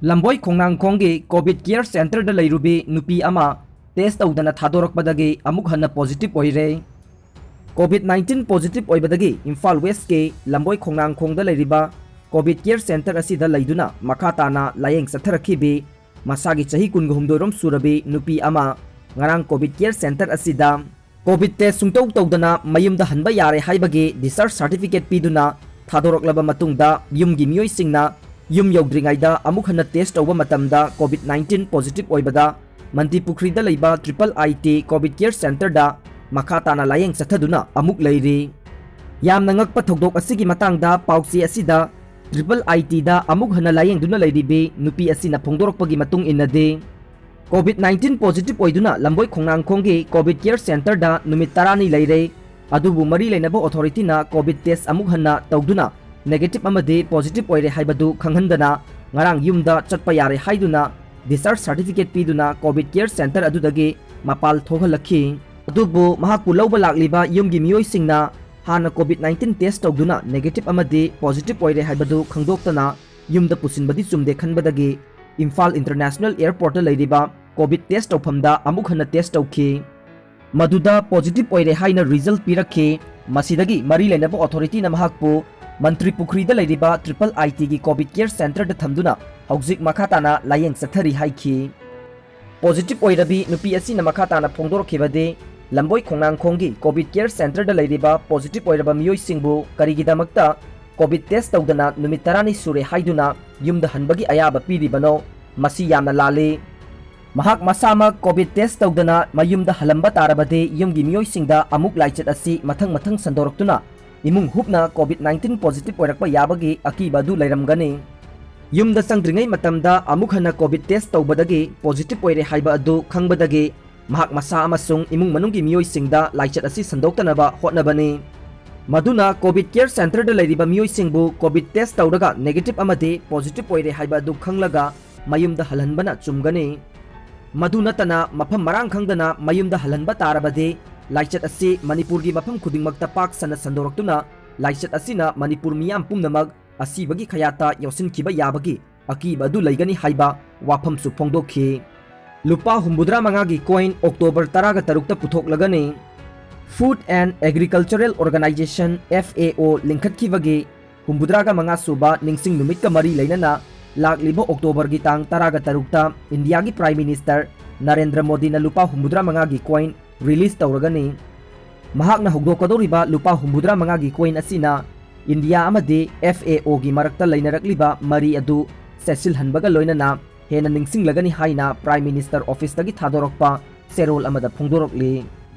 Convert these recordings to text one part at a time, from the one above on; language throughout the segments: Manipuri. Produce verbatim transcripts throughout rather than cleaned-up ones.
ꯂꯝꯕꯣꯏ ꯈꯣꯡꯅꯥꯡꯈꯣꯡꯒꯤ ꯀꯣꯚꯤꯗ ꯀꯤꯌꯔ ꯁꯦꯟꯇꯔꯗ ꯂꯩꯔꯨꯕꯤ ꯅꯨꯄꯤ ꯑꯃ ꯇꯦꯁ ꯇꯧꯗꯅ ꯊꯥꯗꯣꯔꯛꯄꯗꯒꯤ ꯑꯃꯨꯛ ꯍꯟꯅ ꯄꯣꯖꯤꯇꯤꯚ ꯑꯣꯏꯔꯦ꯫ ꯀꯣꯚꯤꯗ ꯅꯥꯏꯟꯇꯤꯟ ꯄꯣꯖꯤꯇꯤꯚ ꯑꯣꯏꯕꯗꯒꯤ ꯏꯝꯐꯥꯜ ꯋꯦꯁꯀꯤ ꯂꯝꯕꯣꯏ ꯈꯣꯡꯅꯥꯡꯈꯣꯡꯗ ꯂꯩꯔꯤꯕ ꯀꯣꯚꯤꯗ ꯀꯤꯌꯔ ꯁꯦꯟꯇꯔ ꯑꯁꯤꯗ ꯂꯩꯗꯨꯅ ꯃꯈꯥ ꯇꯥꯅ ꯂꯥꯌꯦꯡ ꯆꯠꯊꯔꯛꯈꯤꯕꯤ ꯃꯁꯥꯒꯤ ꯆꯍꯤ ꯀꯨꯟꯒ ꯍꯨꯝꯗꯣꯏꯔꯣꯝ ꯁꯨꯔꯕꯤ ꯅꯨꯄꯤ ꯑꯃ ꯉꯔꯥꯡ ꯀꯣꯚꯤꯗ ꯀꯤꯌꯔ ꯁꯦꯟꯇꯔ ꯑꯁꯤꯗ ꯀꯣꯚꯤꯗ ꯇꯦꯁ ꯁꯨꯡꯇꯧ ꯇꯧꯗꯅ ꯃꯌꯨꯝꯗ ꯍꯟꯕ ꯌꯥꯔꯦ ꯍꯥꯏꯕꯒꯤ ꯗꯤꯁꯆꯥꯔꯖ ꯁꯥꯔꯇꯤꯐꯤꯀꯦꯠ ꯄꯤꯗꯨꯅ ꯊꯥꯗꯣꯔꯛꯂꯕ ꯃꯇꯨꯡꯗ ꯌꯨꯝꯒꯤ ꯃꯤꯑꯣꯏꯁꯤꯡꯅ ꯌꯨꯝ ꯌꯧꯗ꯭ꯔꯤꯉꯩꯗ ꯑꯃꯨꯛ ꯍꯟꯅ ꯇꯦꯁ ꯇꯧꯕ ꯃꯇꯝꯗ ꯀꯣꯚꯤꯗ ꯅꯥꯏꯟꯇꯤꯟ ꯄꯣꯖꯤꯇꯤꯚ ꯑꯣꯏꯕꯗ ꯃꯟꯇ꯭ꯔꯤꯄꯨꯈ꯭ꯔꯤꯗ ꯂꯩꯕ ꯇ꯭ꯔꯤꯄꯜ ꯑꯥꯏ ꯇꯤ ꯀꯣꯚꯤꯗ ꯀꯤꯌꯔ ꯁꯦꯟꯇꯔꯗ ꯃꯈꯥ ꯇꯥꯅ ꯂꯥꯌꯦꯡ ꯆꯠꯊꯗꯨꯅ ꯑꯃꯨꯛ ꯂꯩꯔꯤ꯫ ꯌꯥꯝꯅ ꯉꯛꯄ ꯊꯧꯗꯣꯛ ꯑꯁꯤꯒꯤ ꯃꯇꯥꯡꯗ ꯄꯥꯎꯆꯦ ꯑꯁꯤꯗ ꯇ꯭ꯔꯤꯄꯜ ꯑꯥꯏ ꯇꯤꯗ ꯑꯃꯨꯛ ꯍꯟꯅ ꯂꯥꯌꯦꯡꯗꯨꯅ ꯂꯩꯔꯤꯕꯤ ꯅꯨꯄꯤ ꯑꯁꯤꯅ ꯐꯣꯡꯗꯣꯔꯛꯄꯒꯤ ꯃꯇꯨꯡ ꯏꯟꯅꯗꯤ, ꯀꯣꯚꯤꯗ ꯅꯥꯏꯟꯇꯤꯟ ꯄꯣꯖꯤꯇꯤꯚ ꯑꯣꯏꯗꯨꯅ ꯂꯝꯕꯣꯏ ꯈꯣꯡꯅꯥꯡꯈꯣꯡꯒꯤ ꯀꯣꯚꯤꯗ ꯀꯤꯌꯔ ꯁꯦꯟꯇꯔꯗ ꯅꯨꯃꯤꯠ ꯇꯔꯥꯅꯤ ꯂꯩꯔꯦ꯫ ꯑꯗꯨꯕꯨ ꯃꯔꯤ ꯂꯩꯅꯕ ꯑꯣꯊꯣꯔꯤꯇꯤꯅ ꯀꯣꯚꯤꯗ ꯇꯦꯁ ꯑꯃꯨꯛ ꯍꯟꯅ ꯇꯧꯗꯨꯅ ꯅꯦꯒꯦꯇꯤꯚ ꯑꯃꯗꯤ ꯄꯣꯖꯤꯇꯤꯚ ꯑꯣꯏꯔꯦ ꯍꯥꯏꯕꯗꯨ ꯈꯪꯍꯟꯗꯅ ꯉꯔꯥꯡ ꯌꯨꯝꯗ ꯆꯠꯄ ꯌꯥꯔꯦ ꯍꯥꯏꯗꯨꯅ ꯗꯤꯁꯆꯥꯔꯖ ꯁꯥꯔꯇꯤꯐꯤꯀꯦꯠ ꯄꯤꯗꯨꯅ ꯀꯣꯚꯤꯗ ꯀꯤꯌꯔ ꯁꯦꯟꯇꯔ ꯑꯗꯨꯗꯒꯤ ꯃꯄꯥꯜ ꯊꯣꯛꯍꯜꯂꯛꯈꯤ꯫ ꯑꯗꯨꯕꯨ ꯃꯍꯥꯛꯄꯨ ꯂꯧꯕ ꯂꯥꯛꯂꯤꯕ ꯌꯨꯝꯒꯤ ꯃꯤꯑꯣꯏꯁꯤꯡꯅ ꯍꯥꯟꯅ ꯀꯣꯚꯤꯗ ꯅꯥꯏꯟꯇꯤꯟ ꯇꯦꯁ ꯇꯧꯗꯨꯅ ꯅꯦꯒꯦꯇꯤꯚ ꯑꯃꯗꯤ ꯄꯣꯖꯤꯇꯤꯚ ꯑꯣꯏꯔꯦ ꯍꯥꯏꯕꯗꯨ ꯈꯪꯗꯣꯛꯇꯅ ꯌꯨꯝꯗ ꯄꯨꯁꯤꯟꯕꯗꯤ ꯆꯨꯝꯗꯦ ꯈꯟꯕꯗꯒꯤ ꯏꯝꯐꯥꯜ ꯏꯟꯇꯔꯅꯦꯁꯅꯦꯜ ꯑꯦꯌꯔꯄꯣꯔꯠꯇ ꯂꯩꯔꯤꯕ ꯀꯣꯚꯤꯗ ꯇꯦꯁ ꯇꯧꯐꯝꯗ ꯑꯃꯨꯛ ꯍꯟꯅ ꯇꯦꯁ ꯇꯧꯈꯤ꯫ ꯃꯗꯨꯗ ꯄꯣꯖꯤꯇꯤꯚ ꯑꯣꯏꯔꯦ ꯍꯥꯏꯅ ꯔꯤꯖꯜ ꯄꯤꯔꯛꯈꯤ꯫ ꯃꯁꯤꯗꯒꯤ ꯃꯔꯤ ꯂꯩꯅꯕ ꯑꯣꯊꯣꯔꯤꯇꯤꯅ ꯃꯍꯥꯛꯄꯨ ꯃꯟꯇ꯭ꯔꯤ ꯄꯨꯈ꯭ꯔꯤꯗ ꯂꯩꯔꯤꯕ ꯇ꯭ꯔꯤꯄꯜ ꯑꯥꯏ ꯇꯤꯒꯤ ꯀꯣꯚꯤꯗ ꯀꯤꯌꯔ ꯁꯦꯟꯇꯔꯗ ꯊꯝꯗꯨꯅ ꯍꯧꯖꯤꯛ ꯃꯈꯥ ꯇꯥꯅ ꯂꯥꯌꯦꯡ ꯆꯠꯊꯔꯤ ꯍꯥꯏꯈꯤ꯫ ꯄꯣꯖꯤꯇꯤꯚ ꯑꯣꯏꯔꯕꯤ ꯅꯨꯄꯤ ꯑꯁꯤꯅ ꯃꯈꯥ ꯇꯥꯅ ꯐꯣꯡꯗꯣꯔꯛꯈꯤꯕꯗꯤ, ꯂꯝꯕꯣꯏ ꯈꯣꯡꯅꯥꯡꯈꯣꯡꯒꯤ ꯀꯣꯚꯤꯗ ꯀꯤꯌꯔ ꯁꯦꯟꯇꯔꯗ ꯂꯩꯔꯤꯕ ꯄꯣꯖꯤꯇꯤꯚ ꯑꯣꯏꯔꯕ ꯃꯤꯑꯣꯏꯁꯤꯡꯕꯨ ꯀꯔꯤꯒꯤꯗꯃꯛꯇ ꯀꯣꯚꯤꯗ ꯇꯦꯁ ꯇꯧꯗꯅ ꯅꯨꯃꯤꯠ ꯇꯔꯥꯅꯤ ꯁꯨꯔꯦ ꯍꯥꯏꯗꯨꯅ ꯌꯨꯝꯗ ꯍꯟꯕꯒꯤ ꯑꯌꯥꯕ ꯄꯤꯔꯤꯕꯅꯣ? ꯃꯁꯤ ꯌꯥꯝꯅ ꯂꯥꯜꯂꯤ꯫ ꯃꯍꯥꯛ ꯃꯁꯥꯃꯛ ꯀꯣꯚꯤꯗ ꯇꯦꯁ ꯇꯧꯗꯅ ꯃꯌꯨꯝꯗ ꯍꯜꯂꯝꯕ ꯇꯥꯔꯕꯗꯤ ꯌꯨꯝꯒꯤ ꯃꯤꯑꯣꯏꯁꯤꯡꯗ ꯑꯃꯨꯛ ꯂꯥꯏꯆꯠ ꯑꯁꯤ ꯃꯊꯪ ꯃꯊꯪ ꯁꯟꯗꯣꯔꯛꯇꯨꯅ ꯏꯃꯨꯡ ꯍꯨꯞꯅ ꯀꯣꯚꯤꯗ ꯅꯥꯏꯟꯇꯤꯟ ꯄꯣꯖꯤꯇꯤꯚ ꯑꯣꯏꯔꯛꯄ ꯌꯥꯕꯒꯤ ꯑꯀꯤꯕ ꯑꯗꯨ ꯂꯩꯔꯝꯒꯅꯤ꯫ ꯌꯨꯝꯗ ꯆꯪꯗ꯭ꯔꯤꯉꯩ ꯃꯇꯝꯗ ꯑꯃꯨꯛ ꯍꯟꯅ ꯀꯣꯚꯤꯗ ꯇꯦꯁ ꯇꯧꯕꯗꯒꯤ ꯄꯣꯖꯤꯇꯤꯚ ꯑꯣꯏꯔꯦ ꯍꯥꯏꯕ ꯑꯗꯨ ꯈꯪꯕꯗꯒꯤ ꯃꯍꯥꯛ ꯃꯁꯥ ꯑꯃꯁꯨꯡ ꯏꯃꯨꯡ ꯃꯅꯨꯡꯒꯤ ꯃꯤꯑꯣꯏꯁꯤꯡꯗ ꯂꯥꯏꯆꯠ ꯑꯁꯤ ꯁꯟꯗꯣꯛꯇꯅꯕ ꯍꯣꯠꯅꯕꯅꯤ꯫ ꯃꯗꯨꯅ ꯀꯣꯚꯤꯗ ꯀꯤꯌꯔ ꯁꯦꯟꯇꯔꯗ ꯂꯩꯔꯤꯕ ꯃꯤꯑꯣꯏꯁꯤꯡꯕꯨ ꯀꯣꯚꯤꯗ ꯇꯦꯁ ꯇꯧꯔꯒ ꯅꯦꯒꯦꯇꯤꯚ ꯑꯃꯗꯤ ꯄꯣꯖꯤꯇꯤꯚ ꯑꯣꯏꯔꯦ ꯍꯥꯏꯕ ꯑꯗꯨ ꯈꯪꯂꯒ ꯃꯌꯨꯝꯗ ꯍꯜꯍꯟꯕꯅ ꯆꯨꯝꯒꯅꯤ꯫ ꯃꯗꯨ ꯅꯠꯇꯅ ꯃꯐꯝ ꯃꯔꯥꯡ ꯈꯪꯗꯅ ꯃꯌꯨꯝꯗ ꯍꯜꯍꯟꯕ ꯇꯥꯔꯕꯗꯤ ꯂꯥꯏꯆꯠ ꯑꯁꯤ ꯃꯅꯤꯄꯨꯔꯒꯤ ꯃꯐꯝ ꯈꯨꯗꯤꯡꯃꯛꯇ ꯄꯥꯛ ꯁꯟꯅ ꯁꯟꯗꯣꯔꯛꯇꯨꯅ ꯂꯥꯏꯆꯠ ꯑꯁꯤꯅ ꯃꯅꯤꯄꯨꯔ ꯃꯤꯌꯥꯝ ꯄꯨꯝꯅꯃꯛ ꯑꯁꯤꯕꯒꯤ ꯈꯌꯥꯠꯇ ꯌꯥꯎꯁꯤꯟꯈꯤꯕ ꯌꯥꯕꯒꯤ ꯑꯀꯤꯕ ꯑꯗꯨ ꯂꯩꯒꯅꯤ ꯍꯥꯏꯕ ꯋꯥꯐꯝꯁꯨ ꯐꯣꯡꯗꯣꯛꯈꯤ꯫ ꯂꯨꯄꯥ ꯍꯨꯝꯐꯨꯇꯔꯥ ꯃꯉꯥꯒꯤ ꯀꯣꯏꯟ ꯑꯣꯛꯇꯣꯕꯔ ꯇꯔꯥꯒ ꯇꯔꯨꯛꯇ ꯄꯨꯊꯣꯛꯂꯒꯅꯤ꯫ Food and Agricultural Organization, F A O, ꯂꯤꯡꯈꯠꯈꯤꯕꯒꯤ ꯍꯨꯝꯐꯨꯇꯔꯥꯒ ꯃꯉꯥ ꯁꯨꯕ ꯅꯤꯡꯁꯤꯡ ꯅꯨꯃꯤꯠꯀ ꯃꯔꯤ ꯂꯩꯅꯅ ꯂꯥꯛꯂꯤꯕ ꯑꯣꯛꯇꯣꯕꯔꯒꯤ ꯇꯥꯡ ꯇꯔꯥꯒ ꯇꯔꯨꯛꯇ ꯏꯟꯗꯤꯌꯥꯒꯤ ꯄ꯭ꯔꯥꯏꯝ ꯃꯤꯅꯤꯁꯇꯔ ꯅꯔꯦꯟꯗ꯭ꯔ ꯃꯣꯗꯤꯅ ꯂꯨꯄꯥ ꯍꯨꯝꯐꯨꯇꯔꯥ ꯃꯉꯥꯒꯤ ꯀꯣꯏꯟ ꯔꯤꯂꯤꯖ ꯇꯧꯔꯒꯅꯤ꯫ ꯃꯍꯥꯛꯅ ꯍꯧꯗꯣꯛꯀꯗꯧꯔꯤꯕ ꯂꯨꯄꯥ ꯍꯨꯝꯐꯨꯇꯔꯥ ꯃꯉꯥꯒꯤ ꯀꯣꯏꯟ ꯑꯁꯤꯅ ꯏꯟꯗꯤꯌꯥ ꯑꯃꯗꯤ F A O ꯒꯤ ꯃꯔꯛꯇ ꯂꯩꯅꯔꯛꯂꯤꯕ ꯃꯔꯤ ꯑꯗꯨ ꯆꯦꯠꯁꯤꯜꯍꯟꯕꯒ ꯂꯣꯏꯅꯅ ꯍꯦꯟꯅ ꯅꯤꯡꯁꯤꯡꯂꯒꯅꯤ ꯍꯥꯏꯅ ꯄ꯭ꯔꯥꯏꯝ ꯃꯤꯅꯤꯁꯇꯔ ꯑꯣꯐꯤꯁꯇꯒꯤ ꯊꯥꯗꯣꯔꯛꯄ ꯆꯦꯔꯣꯜ ꯑꯃꯗ ꯐꯣꯡꯗꯣꯔꯛꯂꯤ꯫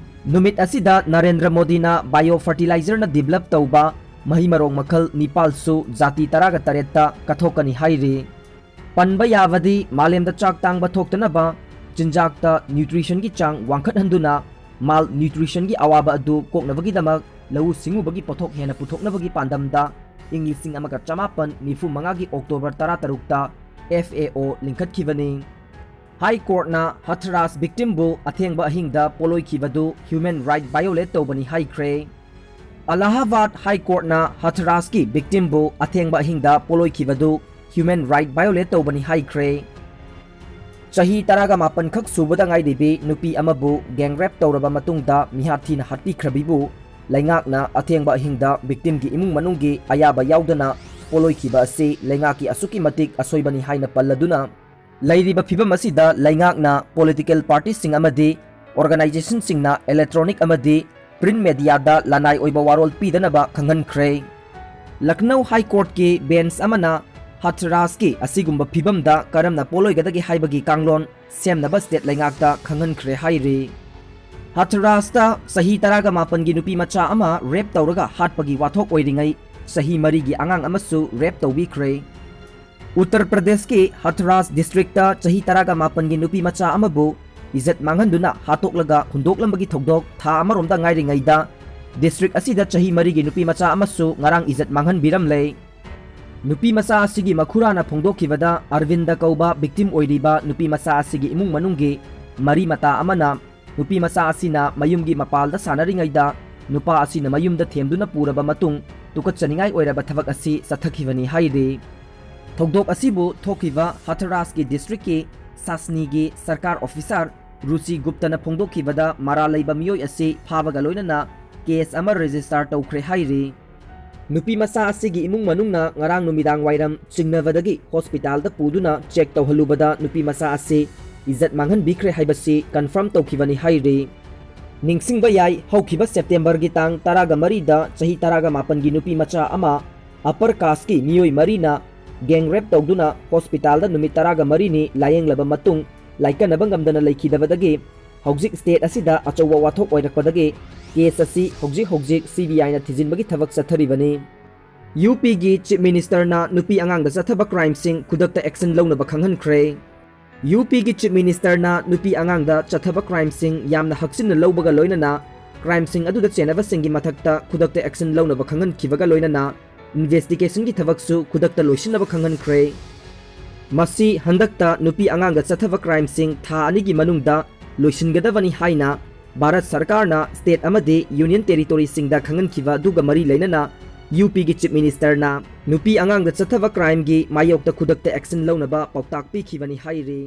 ꯅꯨꯃꯤꯠ ꯑꯁꯤꯗ ꯅꯔꯦꯟꯗ꯭ꯔ ꯃꯣꯗꯤꯅ ꯕꯥꯏꯑꯣ ꯐꯔꯇꯤꯂꯥꯏꯖꯔꯅ ꯗꯤꯕꯂꯞ ꯇꯧꯕ ꯃꯍꯩ ꯃꯔꯣꯡ ꯃꯈꯜ ꯅꯤꯄꯥꯜꯁꯨ ꯖꯥꯇꯤ ꯇꯔꯥꯒ ꯇꯔꯦꯠꯇ ꯀꯠꯊꯣꯛꯀꯅꯤ ꯍꯥꯏꯔꯤ꯫ ꯄꯟꯕ ꯌꯥꯕꯗꯤ, ꯃꯥꯂꯦꯝꯗ ꯆꯥꯛ ꯇꯥꯡꯕ ꯊꯣꯛꯇꯅꯕ ꯆꯤꯟꯖꯥꯛꯇ ꯅ꯭ꯌꯨꯇ꯭ꯔꯤꯁꯟꯒꯤ ꯆꯥꯡ ꯋꯥꯡꯈꯠꯍꯟꯗꯨꯅ ꯃꯥꯜ ꯅ꯭ꯌꯨꯇ꯭ꯔꯤꯁꯟꯒꯤ ꯑꯋꯥꯕ ꯑꯗꯨ ꯀꯣꯛꯅꯕꯒꯤꯗꯃꯛ ꯂꯧꯎ ꯁꯤꯡꯎꯕꯒꯤ ꯄꯣꯠꯊꯣꯛ ꯍꯦꯟꯅ ꯄꯨꯊꯣꯛꯅꯕꯒꯤ ꯄꯥꯟꯗꯝꯗ ꯏꯪ ꯂꯤꯁꯤꯡ ꯑꯃꯒ ꯆꯃꯥꯄꯟ ꯅꯤꯐꯨ ꯃꯉꯥꯒꯤ ꯑꯣꯛꯇꯣꯕꯔ ꯇꯔꯥꯇꯔꯨꯛꯇ F A O ꯂꯤꯡꯈꯠꯈꯤꯕꯅꯤ꯫ ꯍꯥꯏ ꯀꯣꯔꯠꯅ ꯍꯊꯔꯥꯁ ꯚꯤꯛꯇꯤꯝꯕꯨ ꯑꯊꯦꯡꯕ ꯑꯍꯤꯡꯗ ꯄꯣꯠꯂꯣꯏꯈꯤꯕꯗꯨ ꯍ꯭ꯌꯨꯃꯦꯟ ꯔꯥꯏꯠ ꯚꯥꯏꯑꯣꯂꯦꯠ ꯇꯧꯕꯅꯤ ꯍꯥꯏꯈ꯭ꯔꯦ꯫ ꯑꯂꯥꯍꯥꯕꯥꯗ ꯍꯥꯏ ꯀꯣꯔꯠꯅ ꯍꯊꯔꯥꯁꯀꯤ ꯚꯤꯛꯇꯤꯝꯕꯨ ꯑꯊꯦꯡꯕ ꯑꯍꯤꯡꯗ ꯄꯣꯠꯂꯣꯏꯈꯤꯕꯗꯨ ꯍ꯭ꯌꯨꯃꯦꯟ ꯔꯥꯏꯠ ꯚꯥꯏꯑꯣꯂꯦꯠ ꯇꯧꯕꯅꯤ ꯍꯥꯏꯈ꯭ꯔꯦ꯫ ꯆꯍꯤ ꯇꯔꯥꯒ ꯃꯥꯄꯟ ꯈꯛ ꯁꯨꯕꯗ ꯉꯥꯏꯔꯤꯕꯤ ꯅꯨꯄꯤ ꯑꯃꯕꯨ ꯒꯦꯡ ꯔꯦꯞ ꯇꯧꯔꯕ ꯃꯇꯨꯡꯗ ꯃꯤꯍꯥꯠ ꯊꯤꯅ ꯍꯥꯠꯄꯤꯈ꯭ꯔꯕꯤꯕꯨ ꯂꯩꯉꯥꯛꯅ ꯑꯊꯦꯡꯕ ꯑꯍꯤꯡꯗ ꯚꯤꯛꯇꯤꯝꯒꯤ ꯏꯃꯨꯡ ꯃꯅꯨꯡꯒꯤ ꯑꯌꯥꯕ ꯌꯥꯎꯗꯅ ꯄꯣꯠꯂꯣꯏꯈꯤꯕ ꯑꯁꯤ ꯂꯩꯉꯥꯛꯀꯤ ꯑꯁꯨꯛꯀꯤ ꯃꯇꯤꯛ ꯑꯁꯣꯏꯕꯅꯤ ꯍꯥꯏꯅ ꯄꯜꯂꯗꯨꯅ, ꯂꯩꯔꯤꯕ ꯐꯤꯕꯝ ꯑꯁꯤꯗ ꯂꯩꯉꯥꯛꯅ ꯄꯣꯂꯤꯇꯤꯀꯦꯜ ꯄꯥꯔꯇꯤꯁꯤꯡ ꯑꯃꯗꯤ ꯑꯣꯔꯒꯅꯥꯏꯖꯦꯁꯟꯁꯤꯡꯅ ꯏꯂꯦꯛꯇ꯭ꯔꯣꯅꯤꯛ ꯑꯃꯗꯤ ꯄ꯭ꯔꯤꯟꯠ ꯃꯦꯗꯤꯌꯥꯗ ꯂꯅꯥꯏ ꯑꯣꯏꯕ ꯋꯥꯔꯣꯜ ꯄꯤꯗꯅꯕ ꯈꯪꯍꯟꯈ꯭ꯔꯦ꯫ ꯂꯈꯅꯧ ꯍꯥꯏ ꯀꯣꯔꯠꯀꯤ ꯕꯦꯟꯆ ꯑꯃꯅ ꯍꯊꯔꯥꯁꯀꯤ ꯑꯁꯤꯒꯨꯝꯕ ꯐꯤꯕꯝꯗ ꯀꯔꯝꯅ ꯄꯣꯠꯂꯣꯏꯒꯗꯒꯦ ꯍꯥꯏꯕꯒꯤ ꯀꯥꯡꯂꯣꯟ ꯁꯦꯝꯅꯕ ꯁ꯭ꯇꯦꯠ ꯂꯩꯉꯥꯛꯇ ꯈꯪꯍꯟꯈ꯭ꯔꯦ ꯍꯥꯏꯔꯤ꯫ ꯍꯊꯔꯥꯁꯇ ꯆꯍꯤ ꯇꯔꯥꯒ ꯃꯥꯄꯟꯒꯤ ꯅꯨꯄꯤ ꯃꯆꯥ ꯑꯃ ꯔꯦꯞ ꯇꯧꯔꯒ ꯍꯥꯠꯄꯒꯤ ꯋꯥꯊꯣꯛ ꯑꯣꯏꯔꯤꯉꯩ, ꯆꯍꯤ ꯃꯔꯤꯒꯤ ꯑꯉꯥꯡ ꯑꯃꯁꯨ ꯔꯦꯞ ꯇꯧꯕꯤꯈ꯭ꯔꯦ꯫ ꯎꯠꯇꯔ ꯄ꯭ꯔꯗꯦꯁꯀꯤ ꯍꯊꯔꯥꯁ ꯗꯤꯁꯇ꯭ꯔꯤꯛꯇ ꯆꯍꯤ ꯇꯔꯥꯒ ꯃꯥꯄꯟꯒꯤ ꯅꯨꯄꯤ ꯃꯆꯥ ꯑꯃꯕꯨ ꯏꯖꯠ ꯃꯥꯡꯍꯟꯗꯨꯅ ꯍꯥꯠꯇꯣꯛꯂꯒ ꯍꯨꯟꯗꯣꯛꯂꯝꯕꯒꯤ ꯊꯧꯗꯣꯛ ꯊꯥ ꯑꯃꯔꯣꯝꯗ ꯉꯥꯏꯔꯤꯉꯩꯗ, ꯗꯤꯁꯇ꯭ꯔꯤꯛ ꯑꯁꯤꯗ ꯆꯍꯤ ꯃꯔꯤꯒꯤ ꯅꯨꯄꯤ ꯃꯆꯥ ꯑꯃꯁꯨ ꯉꯔꯥꯡ ꯏꯖꯠ ꯃꯥꯡꯍꯟꯕꯤꯔꯝꯂꯦ꯫ ꯅꯨꯄꯤ ꯃꯆꯥ ꯑꯁꯤꯒꯤ ꯃꯈꯨꯔꯥꯅ ꯐꯣꯡꯗꯣꯛꯈꯤꯕꯗ, ꯑꯔꯕꯤꯟꯗ ꯀꯧꯕ ꯚꯤꯛꯇꯤꯝ ꯑꯣꯏꯔꯤꯕ ꯅꯨꯄꯤ ꯃꯆꯥ ꯑꯁꯤꯒꯤ ꯏꯃꯨꯡ ꯃꯅꯨꯡꯒꯤ ꯃꯔꯤ ꯃꯇꯥ ꯑꯃꯅ ꯅꯨꯄꯤ ꯃꯆꯥ ꯑꯁꯤꯅ ꯃꯌꯨꯝꯒꯤ ꯃꯄꯥꯜꯗ ꯁꯥꯟꯅꯔꯤꯉꯩꯗ ꯅꯨꯄꯥ ꯑꯁꯤꯅ ꯃꯌꯨꯝꯗ ꯊꯦꯝꯗꯨꯅ ꯄꯨꯔꯕ ꯃꯇꯨꯡ ꯇꯨꯀꯠꯆꯅꯤꯡꯉꯥꯏ ꯑꯣꯏꯔꯕ ꯊꯕꯛ ꯑꯁꯤ ꯆꯠꯊꯈꯤꯕꯅꯤ ꯍꯥꯏꯔꯤ꯫ ꯊꯧꯗꯣꯛ ꯑꯁꯤꯕꯨ ꯊꯣꯛꯈꯤꯕ ꯍꯊꯔꯥꯁꯀꯤ ꯗꯤꯁꯇ꯭ꯔꯤꯛꯀꯤ ꯁꯥꯁꯅꯤꯒꯤ ꯁꯔꯀꯥꯔ ꯑꯣꯐꯤꯁꯥꯔ ꯔꯨꯆꯤ ꯒꯨꯞꯇꯅ ꯐꯣꯡꯗꯣꯛꯈꯤꯕꯗ ꯃꯔꯥꯜ ꯂꯩꯕ ꯃꯤꯑꯣꯏ ꯑꯁꯤ ꯐꯥꯕꯒ ꯂꯣꯏꯅꯅ ꯀꯦꯁ ꯑꯃ ꯔꯦꯖꯤꯁꯇꯥꯔ ꯇꯧꯈ꯭ꯔꯦ ꯍꯥꯏꯔꯤ꯫ ꯅꯨꯄꯤ ꯃꯆꯥ ꯑꯁꯤꯒꯤ ꯏꯃꯨꯡ ꯃꯅꯨꯡꯅ ꯉꯔꯥꯡ ꯅꯨꯃꯤꯗꯥꯡ ꯋꯥꯏꯔꯝ ꯆꯤꯡꯅꯕꯗꯒꯤ ꯍꯣꯁꯄꯤꯇꯥꯜꯗ ꯄꯨꯗꯨꯅ ꯆꯦꯛ ꯇꯧꯍꯜꯂꯨꯕꯗ ꯅꯨꯄꯤ ꯃꯆꯥ ꯑꯁꯤ ꯏꯖꯠ ꯃꯥꯡꯍꯟꯕꯤꯈ꯭ꯔꯦ ꯍꯥꯏꯕꯁꯤ ꯀꯟꯐꯥꯔꯝ ꯇꯧꯈꯤꯕꯅꯤ ꯍꯥꯏꯔꯤ꯫ ꯅꯤꯡꯁꯤꯡꯕ ꯌꯥꯏ, ꯍꯧꯈꯤꯕ ꯁꯦꯞꯇꯦꯝꯕꯔꯒꯤ ꯇꯥꯡ ꯇꯔꯥꯒ ꯃꯔꯤꯗ ꯆꯍꯤ ꯇꯔꯥꯒ ꯃꯥꯄꯟꯒꯤ ꯅꯨꯄꯤ ꯃꯆꯥ ꯑꯃ ꯑꯄꯔ ꯀꯥꯁꯀꯤ ꯃꯤꯑꯣꯏ ꯃꯔꯤꯅ ꯒꯦꯡ ꯔꯦꯞ ꯇꯧꯗꯨꯅ ꯍꯣꯁꯄꯤꯇꯥꯜꯗ ꯅꯨꯃꯤꯠ ꯇꯔꯥꯒ ꯃꯔꯤꯅꯤ ꯂꯥꯌꯦꯡꯂꯕ ꯃꯇꯨꯡ ꯂꯥꯏꯀꯠꯅꯕ ꯉꯝꯗꯅ ꯂꯩꯈꯤꯗꯕꯗꯒꯤ ꯍꯧꯖꯤꯛ ꯁ꯭ꯇꯦꯠ ꯑꯁꯤꯗ ꯑꯆꯧꯕ ꯋꯥꯊꯣꯛ ꯑꯣꯏꯔꯛꯄꯗꯒꯤ ꯀꯦꯁ ꯑꯁꯤ ꯍꯧꯖꯤꯛ ꯍꯧꯖꯤꯛ ꯁꯤ ꯕꯤ ꯑꯥꯏꯅ ꯊꯤꯖꯤꯟꯕꯒꯤ ꯊꯕꯛ ꯆꯠꯊꯔꯤꯕꯅꯤ꯫ ꯌꯨ ꯄꯤꯒꯤ ꯆꯤꯐ ꯃꯤꯅꯤꯁꯇꯔꯅ ꯅꯨꯄꯤ ꯑꯉꯥꯡꯗ ꯆꯠꯊꯕ ꯀ꯭ꯔꯥꯏꯝꯁꯤꯡ ꯈꯨꯗꯛꯇ ꯑꯦꯛꯁꯟ ꯂꯧꯅꯕ ꯈꯪꯍꯟꯈ꯭ꯔꯦ꯫ ꯌꯨ ꯄꯤꯒꯤ ꯆꯤꯐ ꯃꯤꯅꯤꯁꯇꯔꯅ ꯅꯨꯄꯤ ꯑꯉꯥꯡꯗ ꯆꯠꯊꯕ ꯀ꯭ꯔꯥꯏꯝꯁꯤꯡ ꯌꯥꯝꯅ ꯍꯛꯆꯤꯟꯅ ꯂꯧꯕꯒ ꯂꯣꯏꯅꯅ ꯀ꯭ꯔꯥꯏꯝꯁꯤꯡ ꯑꯗꯨꯗ ꯆꯦꯟꯅꯕꯁꯤꯡꯒꯤ ꯃꯊꯛꯇ ꯈꯨꯗꯛꯇ ꯑꯦꯛꯁꯟ ꯂꯧꯅꯕ ꯈꯪꯍꯟꯈꯤꯕꯒ ꯂꯣꯏꯅꯅ ꯏꯟꯚꯦꯁꯇꯤꯒꯦꯁꯟꯒꯤ ꯊꯕꯛꯁꯨ ꯈꯨꯗꯛꯇ ꯂꯣꯏꯁꯤꯟꯅꯕ ꯈꯪꯍꯟꯈ꯭ꯔꯦ꯫ ꯃꯁꯤ ꯍꯟꯗꯛꯇ ꯅꯨꯄꯤ ꯑꯉꯥꯡꯗ ꯆꯠꯊꯕ ꯀ꯭ꯔꯥꯏꯝꯁꯤꯡ ꯊꯥ ꯑꯅꯤꯒꯤ ꯃꯅꯨꯡꯗ ꯂꯣꯏꯁꯤꯟꯒꯗꯕꯅꯤ ꯍꯥꯏꯅ ꯚꯥꯔꯠ ꯁꯔꯀꯥꯔꯅ ꯁ꯭ꯇꯦꯠ ꯑꯃꯗꯤ ꯌꯨꯅꯤꯌꯟ ꯇꯦꯔꯤꯇꯣꯔꯤꯁꯤꯡꯗ ꯈꯪꯍꯟꯈꯤꯕ ꯑꯗꯨꯒ ꯃꯔꯤ ꯂꯩꯅꯅ ꯌꯨ ꯄꯤꯒꯤ ꯆꯤꯐ ꯃꯤꯅꯤꯁꯇꯔꯅ ꯅꯨꯄꯤ ꯑꯉꯥꯡꯗ ꯆꯠꯊꯕ ꯀ꯭ꯔꯥꯏꯝꯒꯤ ꯃꯥꯌꯣꯛꯇ ꯈꯨꯗꯛꯇ ꯑꯦꯛꯁꯟ ꯂꯧꯅꯕ ꯄꯥꯎꯇꯥꯛ ꯄꯤꯈꯤꯕꯅꯤ ꯍꯥꯏꯔꯤ꯫